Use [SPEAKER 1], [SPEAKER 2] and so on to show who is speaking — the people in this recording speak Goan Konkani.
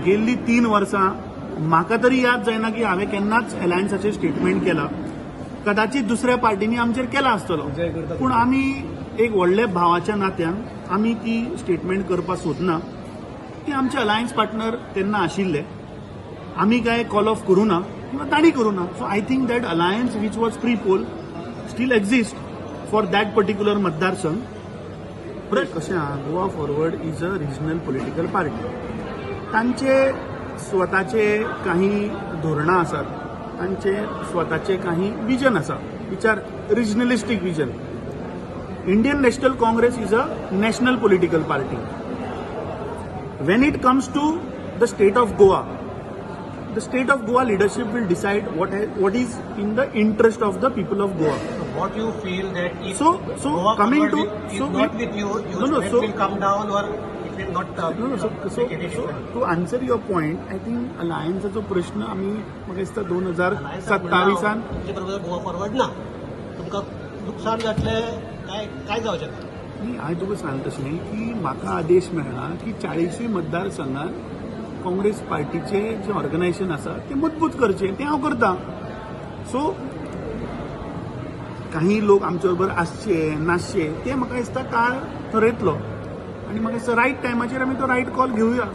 [SPEAKER 1] गेल्ली 3 वर्सां म्हाका तरी याद जायना की हांवें केन्नाच अलायन्साचेर स्टेटमेंट केलां. कदाचित दुसऱ्या पार्टींनी आमचेर केला आसतलो, पूण आमी एक व्हडल्या भावाच्या नात्यान आमी ती स्टेटमेंट करपाक सोदना. ती आमचे अलायन्स पार्टनर तेन्ना आशिल्ले. आमी काय कॉल ऑफ करूं ना किंवा तांणी करूं ना. So I think that alliance which was pre poll still exist for that particular मतदारसंघ. बरें, कशें आहा, Goa Forward is a regional political party. तांचे स्वताचे काही धोरणां आसात, तांचे स्वताचे काही विजन आसा, which are regionalistic vision. Indian National Congress is a national political party. When it comes to the state of Goa, the state of Goa leadership will decide what is in the interest of the people of Goa.
[SPEAKER 2] So what you feel that if
[SPEAKER 1] So
[SPEAKER 2] Goa
[SPEAKER 1] coming
[SPEAKER 2] Forward
[SPEAKER 1] to
[SPEAKER 2] is
[SPEAKER 1] so
[SPEAKER 2] not
[SPEAKER 1] we-
[SPEAKER 2] with you, your
[SPEAKER 1] No,
[SPEAKER 2] strength
[SPEAKER 1] so
[SPEAKER 2] will come down or it will not
[SPEAKER 1] No, so
[SPEAKER 2] make any
[SPEAKER 1] so
[SPEAKER 2] difference?
[SPEAKER 1] to answer your point, I think अलायन्साचो प्रश्न आमी म्हाका दिसता 2027 त
[SPEAKER 2] तुमचे बरोबर गोवा फॉरवर्ड ना, तुमकां नुकसान जातलें काय, काय जावचें ना?
[SPEAKER 1] न्ही, हांवें तुका सांगता तशें की म्हाका आदेश मेळ्ळा की 40ूय मतदारसंघात काँग्रेस पार्टीचे जे ऑर्गनायझेशन आसा तें मजबूत करचें. तें हांव करतां. सो काही लोक आमचे बरोबर आसचे नासचे, ते म्हाका दिसता काळ थरयतलो आनी म्हाका दिसता रायट टायमाचेर आमी तो रायट कॉल घेवया.